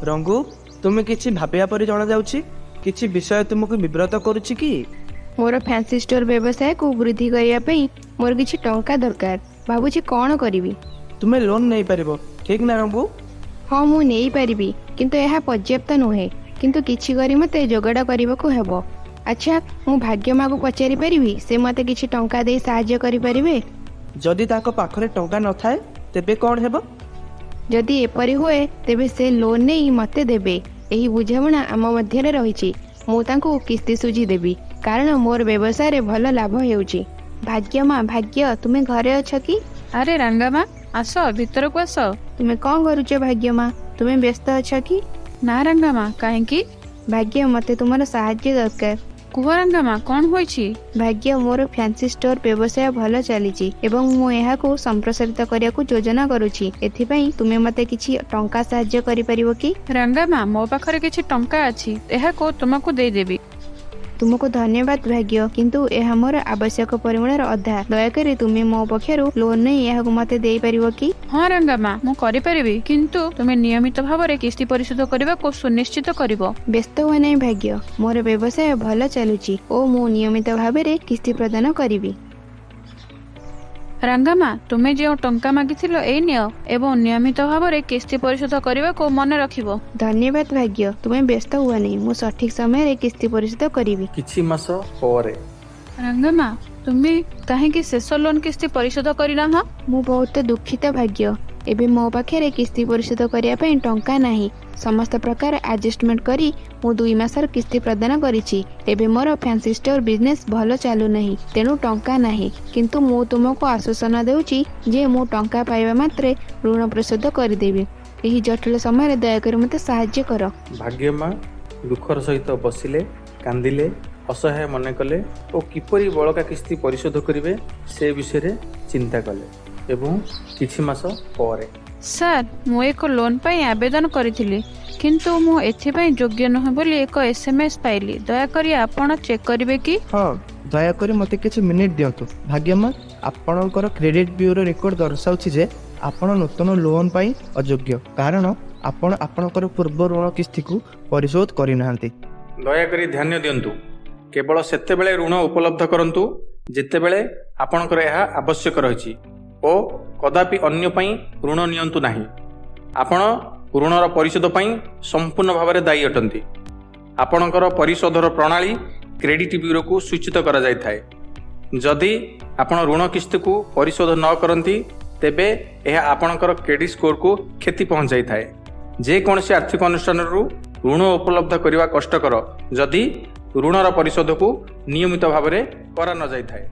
ରଙ୍ଗୁ, ତୁମେ କିଛି ଭାବିବା ପରି ଜଣାଯାଉଛି। କିଛି ବିଷୟ ତୁମକୁ ବିବ୍ରତ କରୁଛି କି? ମୋର ଫ୍ୟାନ୍ସି ଷ୍ଟୋର ବ୍ୟବସାୟକୁ ବୃଦ୍ଧି କରିବା ପାଇଁ ମୋର କିଛି ଟଙ୍କା ଦରକାର। ଭାବୁଛି କ'ଣ କରିବି। ତୁମେ ଲୋନ୍ ନେଇପାରିବ, ଠିକ୍ ନା ରଙ୍ଗୁ? ହଁ, ମୁଁ ନେଇପାରିବି, କିନ୍ତୁ ଏହା ପର୍ଯ୍ୟାପ୍ତ ନୁହେଁ। କିନ୍ତୁ କିଛି କରି ମୋତେ ଯୋଗାଡ଼ କରିବାକୁ ହେବ। ଆଚ୍ଛା, ମୁଁ ଭାଗ୍ୟମାକୁ ପଚାରି ପାରିବି। ସେ ମୋତେ କିଛି ଟଙ୍କା ଦେଇ ସାହାଯ୍ୟ କରିପାରିବେ। ଯଦି ତାଙ୍କ ପାଖରେ ଟଙ୍କା ନଥାଏ, ତେବେ କ'ଣ ହେବ? ଯଦି ଏପରି ହୁଏ, ତେବେ ସେ ଲୋନ୍ ନେଇ ମୋତେ ଦେବେ। ଏହି ବୁଝାମଣା ଆମ ମଧ୍ୟରେ ରହିଛି। ମୁଁ ତାଙ୍କୁ କିସ୍ତି ସୁଝି ଦେବି, କାରଣ ମୋର ବ୍ୟବସାୟରେ ଭଲ ଲାଭ ହେଉଛି। ଭାଗ୍ୟମା, ଭାଗ୍ୟ, ତୁମେ ଘରେ ଅଛ କି? ଆରେ ରାଙ୍ଗାମା, ଆସ, ଭିତରକୁ ଆସ। ତୁମେ କ'ଣ କରୁଛ ଭାଗ୍ୟମା? ତୁମେ ବ୍ୟସ୍ତ ଅଛ କି? ନା ରାଙ୍ଗାମା, କାହିଁକି? ଭାଗ୍ୟ, ମୋତେ ତୁମର ସାହାଯ୍ୟ ଦରକାର। କୁହ ରାଙ୍ଗାମା, କ'ଣ ହୋଇଛି? ଭାଗ୍ୟ, ମୋର ଫ୍ୟାନ୍ସି ଷ୍ଟୋର ବ୍ୟବସାୟ ଭଲ ଚାଲିଛି ଏବଂ ମୁଁ ଏହାକୁ ସମ୍ପ୍ରସାରିତ କରିବାକୁ ଯୋଜନା କରୁଛି। ଏଥିପାଇଁ ତୁମେ ମୋତେ କିଛି ଟଙ୍କା ସାହାଯ୍ୟ କରିପାରିବ କି? ରାଙ୍ଗାମା, ମୋ ପାଖରେ କିଛି ଟଙ୍କା ଅଛି। ଏହାକୁ ତୁମକୁ ଦେଇଦେବି। ତୁମକୁ ଧନ୍ୟବାଦ ଭାଗ୍ୟ, କିନ୍ତୁ ଏହା ମୋର ଆବଶ୍ୟକ ପରିମାଣର ଅଧା। ଦୟାକରି ତୁମେ ମୋ ପକ୍ଷରୁ ଲୋନ୍ ନେଇ ଏହାକୁ ମୋତେ ଦେଇପାରିବ କି? ହଁ ରାଙ୍ଗାମା, ମୁଁ କରିପାରିବି, କିନ୍ତୁ ତୁମେ ନିୟମିତ ଭାବରେ କିସ୍ତି ପରିଶୋଧ କରିବାକୁ ସୁନିଶ୍ଚିତ କରିବ। ବ୍ୟସ୍ତ ହୁଅ ନାହିଁ ଭାଗ୍ୟ। ମୋର ବ୍ୟବସାୟ ଭଲ ଚାଲୁଛି ଓ ମୁଁ ନିୟମିତ ଭାବରେ କିସ୍ତି ପ୍ରଦାନ କରିବି। ରାଙ୍ଗାମା, ତୁମେ ଯେଉଁ ଟଙ୍କା ମାଗିଥିଲ, ଏଇ ନିଅ ଏବଂ ନିୟମିତ ଭାବରେ କିସ୍ତି ପରିଶୋଧ କରିବାକୁ ମନେ ରଖିବ। ଧନ୍ୟବାଦ ଭାଗ୍ୟ। ତୁମେ ବ୍ୟସ୍ତ ହୁଅ ନାହିଁ, ମୁଁ ସଠିକ ସମୟରେ କିସ୍ତି ପରିଶୋଧ କରିବି। କିଛି ମାସ ପରେ। ରାଙ୍ଗାମା, ତୁମେ କାହିଁକି ଶେଷ ଲୋନ୍ କିସ୍ତି ପରିଶୋଧ କରିନାହଁ? ମୁଁ ବହୁତ ଦୁଃଖିତ ଭାଗ୍ୟ। ଏବେ ମୋ ପାଖରେ କିସ୍ତି ପରିଶୋଧ କରିବା ପାଇଁ ଟଙ୍କା ନାହିଁ। ସମସ୍ତ ପ୍ରକାର ଆଡଜଷ୍ଟମେଣ୍ଟ କରି ମୁଁ 2 ମାସର କିସ୍ତି ପ୍ରଦାନ କରିଛି। ଏବେ ମୋର ଫ୍ୟାନ୍ସି ଷ୍ଟୋର ବିଜନେସ୍ ଭଲ ଚାଲୁନାହିଁ, ତେଣୁ ଟଙ୍କା ନାହିଁ। କିନ୍ତୁ ମୁଁ ତୁମକୁ ଆଶ୍ୱାସନା ଦେଉଛି ଯେ ମୁଁ ଟଙ୍କା ପାଇବା ମାତ୍ରେ ଋଣ ପରିଶୋଧ କରିଦେବି। ଏହି ଜଟିଳ ସମୟରେ ଦୟାକରି ମୋତେ ସାହାଯ୍ୟ କର। ଭାଗ୍ୟମା ଦୁଃଖର ସହିତ ବସିଲେ, କାନ୍ଦିଲେ, ଅସହାୟ ମନେ କଲେ ଓ କିପରି ବଳକା କିସ୍ତି ପରିଶୋଧ କରିବେ ସେ ବିଷୟରେ ଚିନ୍ତା କଲେ। ଏବଂ କିଛି ମାସ ପରେ। ସାର୍, ମୁଁ ଏକ ଲୋନ୍ ପାଇଁ ଆବେଦନ କରିଥିଲି, କିନ୍ତୁ ମୁଁ ଏଥିପାଇଁ ଯୋଗ୍ୟ ନୁହେଁ ବୋଲି ଏକ ଏସ୍.ଏମ୍.ଏସ୍ ପାଇଲି। ଦୟାକରି ଆପଣ ଚେକ୍ କରିବେ କି? ହଁ, ଦୟାକରି ମୋତେ କିଛି ମିନିଟ୍ ଦିଅନ୍ତୁ। ଭାଗ୍ୟମା, ଆପଣଙ୍କର କ୍ରେଡ଼ିଟ୍ ବ୍ୟୁରୋ ରେକର୍ଡ଼ ଦର୍ଶାଉଛି ଯେ ଆପଣ ନୂତନ ଲୋନ୍ ପାଇଁ ଅଯୋଗ୍ୟ, କାରଣ ଆପଣ ଆପଣଙ୍କର ପୂର୍ବ ଋଣ କିସ୍ତିକୁ ପରିଶୋଧ କରିନାହାନ୍ତି। ଦୟାକରି ଧ୍ୟାନ ଦିଅନ୍ତୁ, କେବଳ ସେତେବେଳେ ଋଣ ଉପଲବ୍ଧ କରନ୍ତୁ ଯେତେବେଳେ ଆପଣଙ୍କର ଏହା ଆବଶ୍ୟକ ରହିଛି ଓ କଦାପି ଅନ୍ୟ ପାଇଁ ଋଣ ନିଅନ୍ତୁ ନାହିଁ। ଆପଣ ଋଣର ପରିଶୋଧ ପାଇଁ ସମ୍ପୂର୍ଣ୍ଣ ଭାବରେ ଦାୟୀ ଅଟନ୍ତି। ଆପଣଙ୍କର ପରିଶୋଧର ପ୍ରଣାଳୀ କ୍ରେଡ଼ିଟ୍ ବ୍ୟୁରୋକୁ ସୂଚିତ କରାଯାଇଥାଏ। ଯଦି ଆପଣ ଋଣ କିସ୍ତିକୁ ପରିଶୋଧ ନ କରନ୍ତି, ତେବେ ଏହା ଆପଣଙ୍କର କ୍ରେଡ଼ିଟ୍ ସ୍କୋରକୁ କ୍ଷତି ପହଞ୍ଚାଇଥାଏ। ଯେକୌଣସି ଆର୍ଥିକ ଅନୁଷ୍ଠାନରୁ ଋଣ ଉପଲବ୍ଧ କରିବା କଷ୍ଟକର, ଯଦି ଋଣର ପରିଶୋଧକୁ ନିୟମିତ ଭାବରେ କରା ନଯାଇଥାଏ।